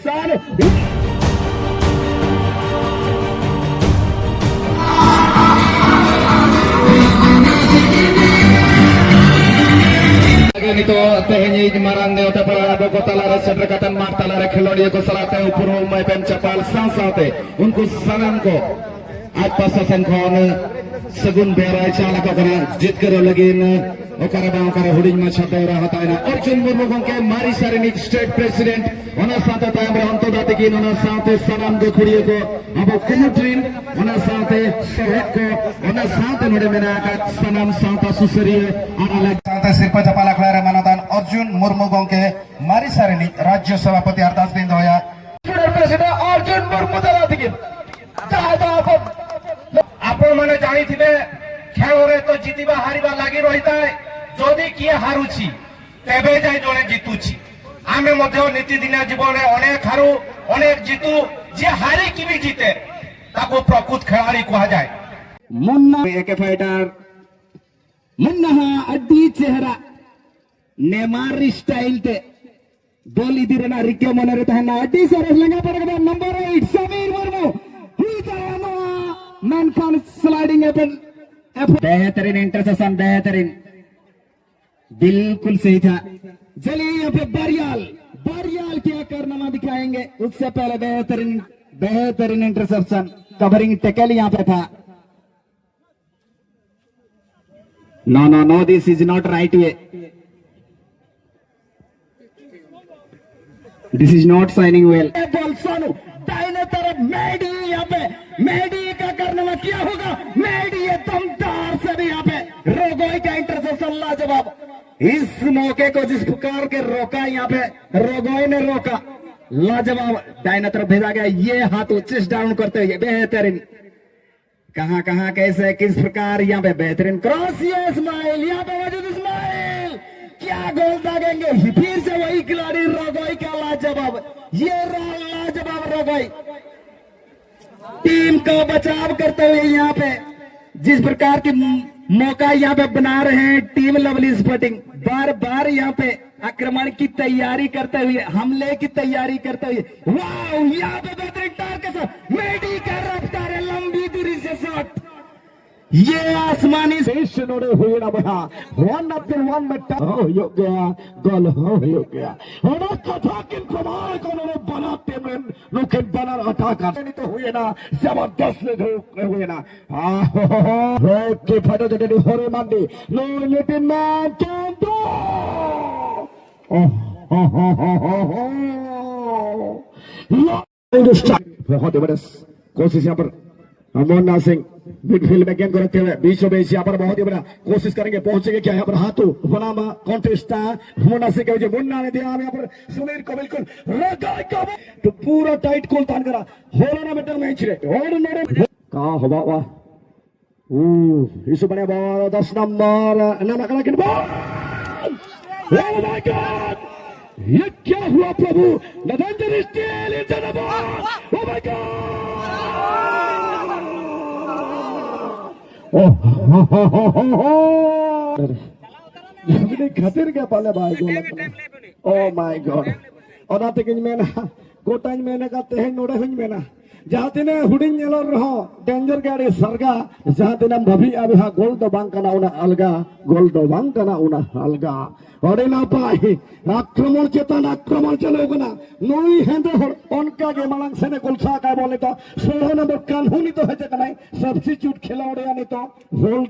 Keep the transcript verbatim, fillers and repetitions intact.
ᱥᱟᱱ᱾ ᱱᱤᱛᱚᱜ ᱛᱮᱦᱮᱧᱤᱡ ᱢᱟᱨᱟᱝ ᱱᱮᱣᱛᱟ ᱯᱮᱲᱟ ᱟᱵᱚ ᱠᱚ ᱛᱟᱞᱟᱨᱮ ᱥᱮᱴᱮᱨ ᱠᱟᱛᱮ ᱢᱟᱴᱷ ᱛᱟᱞᱟᱨᱮ ᱠᱷᱮᱞᱳᱰᱤᱭᱟᱹ ᱠᱚ ᱥᱟᱞᱟᱜ ᱛᱮ ᱩᱯᱨᱩᱢ ᱮᱯᱮᱢ ᱪᱟᱯᱟᱞ ᱥᱟᱶ ᱥᱟᱶᱛᱮ ᱩᱱᱠᱩ ᱥᱟᱱᱟᱢ ᱠᱚ ᱟᱡ ᱯᱟᱥᱴᱟ ᱥᱮᱱ ᱠᱷᱚᱱ ᱥᱟᱹᱜᱩᱱ ᱵᱮᱣᱨᱟᱭ ᱪᱟᱞ ᱟᱠᱚ ᱠᱟᱱᱟ᱾ ᱡᱤᱛᱠᱟᱹᱨᱚᱜ ᱞᱟᱹᱜᱤᱫ ᱚᱠᱟᱨᱮ ᱵᱟᱝ ᱚᱠᱟᱨᱮ ᱦᱩᱰᱤᱧ ᱢᱟᱪᱷᱟ ᱵᱮᱣᱨᱟ ᱦᱟᱛᱟᱣ ᱮᱱᱟ ᱚᱨᱡᱩᱱ ᱢᱩᱨᱢᱩ ᱜᱚᱢᱠᱮ, ᱢᱟᱨᱤ ᱥᱟᱨᱤᱱᱤᱡ ᱥᱴᱮᱴ ᱯᱨᱮᱥᱤᱰᱮᱱᱴ, ᱚᱱᱟ ᱥᱟᱶᱛᱮ ᱛᱟᱭᱚᱢ ᱨᱮ ᱚᱱᱛᱚᱫᱟ ᱛᱤᱠᱤᱱ, ᱚᱱᱟ ᱥᱟᱶᱛᱮ ᱥᱟᱱᱟᱢ ᱜᱟᱹᱠᱷᱩᱲᱤᱭᱟᱹ ᱠᱚ, ᱟᱵᱚ ᱠᱚᱢᱤᱴᱤ ᱨᱤᱱ, ᱚᱱᱟ ᱥᱟᱶᱛᱮ ᱥᱚᱦᱮᱫ ᱠᱚ, ᱚᱱᱟ ᱥᱟᱶᱛᱮ ᱱᱚᱰᱮ ᱢᱮᱱᱟᱜ ᱟᱠᱟᱫ ᱥᱟᱱᱟᱢ ᱥᱟᱶᱛᱟ ᱥᱩᱥᱟᱹᱨᱤᱭᱟᱹ ᱟᱨ ᱟᱞᱮ ᱥᱟᱶᱛᱮ ᱥᱤᱨᱯᱟᱹ ᱪᱟᱯᱟᱞ ᱟᱠᱷᱲᱟ ᱨᱮ ᱢᱟᱱᱚᱛᱟᱱ ᱚᱨᱡᱩᱱ ᱢᱩᱨᱢᱩ ᱜᱚᱢᱠᱮ, ᱢᱟᱨᱤ ᱥᱟᱨᱤᱱᱤᱡ ᱨᱟᱡᱽᱡᱚ ᱥᱚᱵᱷᱟᱯᱚᱛᱤ ᱟᱨᱫᱟᱥ ᱞᱤᱧ ᱫᱚᱦᱚᱭᱟ᱾ ᱯᱨᱮᱥᱤᱰᱮᱱᱴ ᱚᱨᱡᱩᱱ ᱢᱩᱨᱢᱩ ᱫᱟᱨᱟᱭ ᱛᱮᱜᱮ ᱡᱟᱦᱟᱸᱭ ᱫᱚ ᱟᱵᱚ ଆପଣ ମାନେ ଜାଣିଥିବେ, ଖେଳରେ ତ ଜିତିବା ହାରିବା ଲାଗି ରହିଥାଏ। ଯଦି କିଏ ହାରୁଛି, ତେବେ ଯାଇ ଜଣେ ଜିତୁଛି। ଆମେ ମଧ୍ୟ ନିତିଦିନିଆ ଜୀବନରେ ଅନେକ ହାରୁ, ଅନେକ ଜିତୁ। ଯିଏ ହାରିକି ବି ଜିତେ, ତାକୁ ପ୍ରକୃତ ଖେଳାଳି କୁହାଯାଏ। मुन्ना एके फाइटर मुन्ना हाँ अड्डी चेहरा नेमार स्टाइल ते ᱵᱚᱞ ᱤᱫᱤ ᱨᱮᱱᱟᱜ ᱨᱤᱠᱟᱹ ᱢᱚᱱᱮ ᱨᱮ ᱛᱟᱦᱮᱱᱟ᱾ ᱟᱹᱰᱤ ᱥᱚᱨᱮᱥ ᱞᱮᱸᱜᱟ ᱯᱟᱲᱟ ᱠᱟᱛᱮ ᱱᱟᱢᱵᱟᱨ ᱮᱭᱤᱴ ᱥᱟᱢᱤᱨ ᱢᱩᱨᱢᱩ ᱦᱩᱭ ᱫᱟᱲᱮᱭᱟᱜᱼᱟ ᱱᱚᱣᱟ, ᱢᱮᱱᱠᱷᱟᱱ ᱥᱞᱟᱭᱰᱤᱝ ᱮᱯᱮᱱ ᱮᱯ-, ᱵᱮᱦᱛᱨᱤᱱ ᱤᱱᱴᱟᱨᱥᱮᱯᱥᱚᱱ, ᱵᱮᱦᱛᱨᱤᱱ, ᱵᱤᱞᱠᱩᱞ ᱥᱟᱦᱤ ᱛᱷᱟ᱾ ᱪᱟᱞᱤᱭᱮ ᱭᱟᱦᱟᱸ ᱯᱮ ᱵᱟᱨᱭᱟᱞ, ᱵᱟᱨᱭᱟᱞ ᱠᱭᱟ ᱠᱟᱨᱱᱟᱢᱟ ᱫᱤᱠᱷᱟᱭᱮᱸᱜᱮ, ᱩᱥᱥᱮ ᱯᱮᱦᱞᱮ ᱵᱮᱦᱛᱨᱤᱱ, ᱵᱮᱦᱛᱨᱤᱱ ᱤᱱᱴᱟᱨᱥᱮᱯᱥᱚᱱ, ᱠᱟᱵᱷᱟᱨᱤᱝ ᱴᱮᱠᱮᱞ ᱭᱟᱦᱟᱸ ᱯᱮ ᱛᱷᱟ। No, no, no, this is not right way. This is not signing well. Ball Sonu, दाहिने तरफ मेडी, यहाँ पे मेडी का करने में क्या होगा? मेडी ये दमदार से भी यहाँ पे रोगोई का इंटरसेप्शन लाजवाब। इस मौके को जिस प्रकार के रोका यहाँ पे रोगोई ने रोका, लाजवाब। दाहिने तरफ भेजा गया, ये हाथ चेस्ट डाउन करते हुए बेहतरीन। कहां कहां कैसे किस प्रकार यहाँ पे बेहतरीन क्रॉस, ये इस्माइल, यहाँ पे मौजूद इस्माइल, क्या गोल दागेंगे? फिर से वही खिलाड़ी रोगोई का लाजवाब, ये रहा लाजवाब रोगोई। टीम का बचाव करते हुए यहाँ पे जिस प्रकार की म-, मौका यहाँ पे बना रहे हैं टीम लवली स्पोर्टिंग, बार बार यहाँ पे आक्रमण की तैयारी करते हुए, हमले की तैयारी करते हुए, वाह, यहाँ पे बेहतरीन टार के साथ मेडी का रफ्तार है, लंबी दूरी से शॉट। ये आसमानी ᱥᱮᱥ ᱱᱚᱰᱮ ᱦᱩᱭᱮᱱᱟ ᱵᱚᱭᱦᱟ, ᱚᱣᱟᱱ ᱟᱯᱷᱴᱟᱨ ᱚᱣᱟᱱ ᱢᱤᱫᱴᱟᱝ ᱦᱚᱸ ᱦᱩᱭᱩᱜ ᱜᱮᱭᱟ, ᱜᱳᱞ ᱦᱚᱸ ᱦᱩᱭᱩᱜ ᱜᱮᱭᱟ᱾ ᱚᱱᱟ ᱠᱟᱛᱷᱟ ᱠᱤᱱ ᱠᱚ ᱢᱟᱲᱟᱝ ᱠᱚ ᱱᱚᱰᱮ ᱵᱟᱱᱟᱨ ᱴᱤᱢ ᱨᱮᱱ ᱱᱩᱠᱤᱱ ᱵᱟᱱᱟᱨ ᱟᱴᱟᱠᱟᱨ ᱱᱤᱛᱚᱜ ᱦᱩᱭᱮᱱᱟ, ᱡᱚᱵᱚᱨᱫᱚᱥᱛ ᱦᱩᱭᱮᱱᱟ᱾ ᱨᱮᱯ ᱠᱤ ᱯᱷᱟᱭᱴᱟᱨ ᱡᱮᱴᱟ ᱦᱚᱨᱤ ᱢᱟᱱᱰᱤ, ᱱᱩᱭ ᱞᱤᱴᱤᱱ ᱢᱮᱱ ᱪᱟᱸᱫᱚ᱾ ᱚᱦ, ᱦᱚ, ᱦᱚ, ᱦᱚ, ᱦᱚ, ᱦᱚ। बहुत ही बड़ा कोशिश यहाँ पर मुन्ना सिंह मिडफील्ड में गेंद को रखते हुए बीचों बीच यहाँ पर बहुत ही बड़ा कोशिश करेंगे, पहुंचेंगे क्या यहाँ पर हाथू बनामा कॉन्टेस्ट मुन्ना सिंह के मुन्ना ने दिया यहाँ पर सुनील को बिल्कुल रगाई का तो पूरा टाइट गोल तान करा होलो ना मेडल मैच रे और नोड़े का हवा हुआ। ओ, इस बड़े बॉल दस नंबर ना नकला किन बॉल। Oh my God! ये क्या हुआ प्रभु? Narendra steel into the ball। Oh my God! Oh, हो, हो, हो, हो, हो। ᱡᱟᱹᱥᱛᱤ ᱠᱷᱟᱹᱛᱤᱨ ᱜᱮ ᱯᱟᱞᱮ ᱵᱟᱭ ᱜᱳᱞ ᱟᱠᱟᱱᱟ। Oh my God! ᱚᱱᱟ ᱛᱮᱜᱤᱧ ᱢᱮᱱᱟ, ᱜᱚᱴᱟᱧ ᱢᱮᱱ ᱟᱠᱟᱫ, ᱛᱮᱦᱮᱧ ᱱᱚᱰᱮ ᱦᱚᱧ ᱢᱮᱱᱟ, ᱡᱟᱦᱟᱸ ᱛᱤᱱᱟᱹᱜ ᱦᱩᱰᱤᱧ ᱧᱮᱞᱚᱜ ᱨᱮᱦᱚᱸ ᱰᱮᱧᱡᱟᱨ ᱜᱮ ᱟᱹᱰᱤ ᱥᱟᱨᱜᱟ, ᱡᱟᱦᱟᱸ ᱛᱤᱱᱟᱹᱜ ᱮᱢ ᱵᱷᱟᱵᱤᱜᱼᱟ ᱵᱚᱭᱦᱟ, ᱜᱳᱞ ᱫᱚ ᱵᱟᱝ ᱠᱟᱱᱟ ᱚᱱᱟ ᱟᱞᱜᱟ, ᱜᱳᱞ ᱫᱚ ᱵᱟᱝ ᱠᱟᱱᱟ ᱚᱱᱟ ᱟᱞᱜᱟ᱾ ᱟᱹᱰᱤ ᱱᱟᱯᱟᱭ, ᱟᱠᱨᱚᱢᱚᱱ ᱪᱮᱛᱟᱱ ᱟᱠᱨᱚᱢᱚᱱ ᱪᱟᱹᱞᱩ ᱠᱟᱱᱟ᱾ ᱱᱩᱭ ᱦᱮᱸᱫᱮ ᱦᱚᱲ ᱚᱱᱠᱟ ᱜᱮ ᱢᱟᱲᱟᱝ ᱥᱮᱱᱮ ᱜᱳᱞ ᱥᱟᱦᱟ ᱠᱟᱭ ᱵᱚᱞ ᱱᱤᱛᱚᱜ ᱥᱳᱞᱳ ᱱᱚᱢᱵᱚᱨ ᱠᱟᱱᱦᱩ ᱱᱤᱛᱚᱜ ᱦᱮᱡ ᱟᱠᱟᱱᱟᱭ, ᱥᱟᱵᱥᱴᱤᱪᱩᱴ ᱠᱷᱮᱞᱳᱰᱤᱭᱟ ᱱᱤᱛᱚᱜ ᱜᱳᱞ